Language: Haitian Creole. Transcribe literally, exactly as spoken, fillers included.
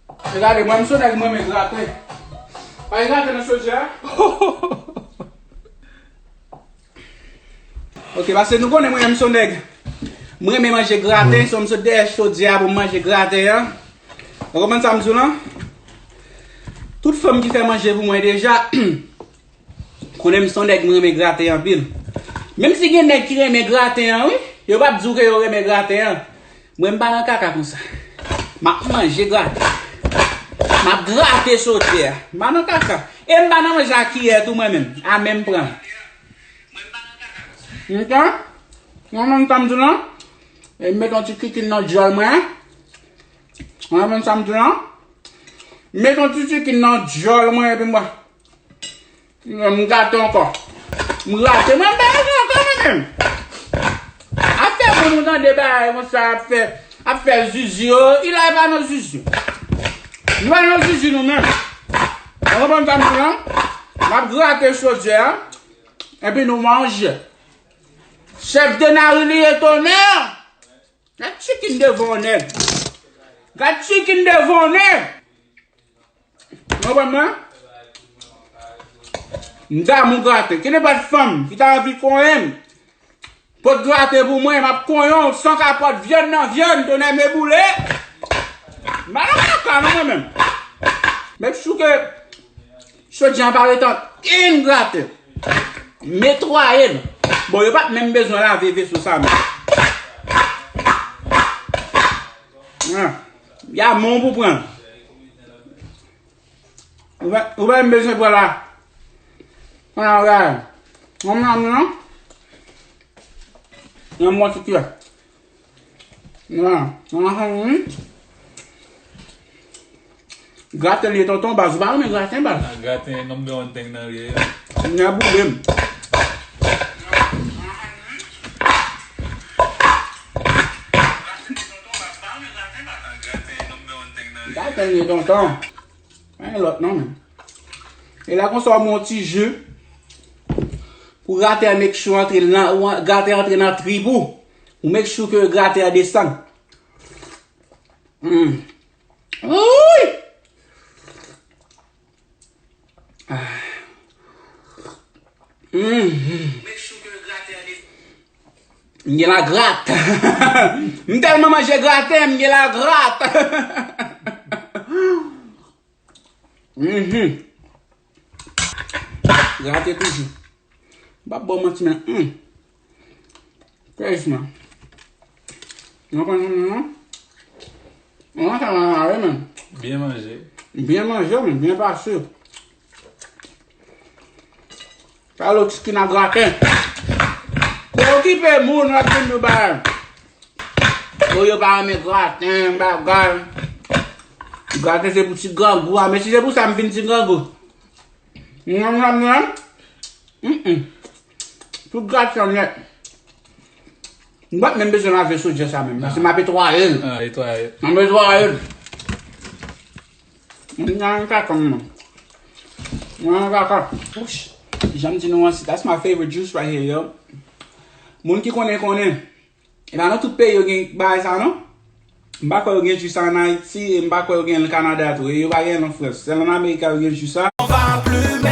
E gade, mwen m se yon nèg mwen renmen graten. Pa gen graten nan chodyè a? Ok, paske nou konnen mwen menm se yon nèg. Mwen renmen manje graten, so m sot dèyè chodyè a pou m manje graten an. Ou konprann sa m di w lan? Tout fanm ki fè manje pou mwen deja, konnen m se yon nèg mwen renmen graten anpil. Menm si gen nèg ki renmen graten an, wi, yo p ap di w ke yo renmen graten an. Mwen m pa nan kaka konsa. M ap manje graten. M ap grate chodyè a. M pa nan kaka. E m pa nan manje a kiyè tou mwen menm. A men m pran. Mwen pa nan kaka konsa. Ou konprann? Ou konprann sa m di w lan? E m met yon ti kikin nan dyòl mwen. Ou konprann sa m di w lan? M met yon ti kikin nan dyòl mwen epi m pran. M gate ankò. M rate. Mwen m pa rate ankò mwen menm. Afè moun ou tande bagay konsa ap fè, ap fè zuzu yo, Ilay pa nan zuzu. Nou pa nan zuzu nou menm. Ou konprann sa m di w lan? M ap grate chodyè a, epi nou manje. Chèf de nari li ye tonè! Gad chicken devan yon nèg. Gad chicken devan yon nèg. Ou konprann mwen? M damou graten. Ki nenpòt fanm ki ta anvi konyen m, pot graten pou mwen, m ap konyen w san kapòt, vyann nan vyann, tonè me boule. M pa nan kaka non mwen menm. Make sure ke chodyè an pa ret ankenn graten. Netwaye l. Bon, yo pa t menm bezwen lave veso sa menm. Ah. Ya men w pou pran. Ou pa, ou pa menm bezwen pran la. Pran la, ou gade. Ou menm non? Yon bon ti kyè. Voilà. Ahn. Graten li ye tonton baz. Ou pa renmen graten baz? Ah, graten number one thing nan li ye. Nè boule m. Graten li ye tonton. Pa gen lòt non menm. E la konsa w mwen yon ti ji pou graten an make sure antre nan, ou an-, graten an antre nan trip ou. Ou make sure ke graten an desann. Mm. Wouy! Ah. Mm. M gen lagrat. M tèlman manje graten, m gen lagrat. Mhm. Grate toujou. M p ap ba w manti, men, hmm. Seriously. Nou konn, non? Mwen sa nan lari menm. Byen manje. Byen manje, men byen pase. Sa lòt ki nan graten. Preokipe moun, w ap vin nou bay. O, yo pa renmen graten, bagay. Graten se pou ti grangou a, men si se pou sa, m vin ti grangou. Nyam, nyam, nyam. Mm-mm. Tout graten nèt. M pa t menm bezwen lave sodyè sa menm, paske m ap netwaye l. Ah, netwaye. M ap netwaye l. M nan kaka, m nan. M nan kaka. Wouch. Jan m di nou an, that's my favorite juice right here, yo. Moun ki konnen, konnen. E pa nan tout peyi yo gen bagay sa, non. M pa kwè yo gen ji sa ann Ayiti, e m pa kwè yo gen l Kanada tou, e yo pa gen l an Frans. Sèl ann Amerika yo gen ji sa. On va plus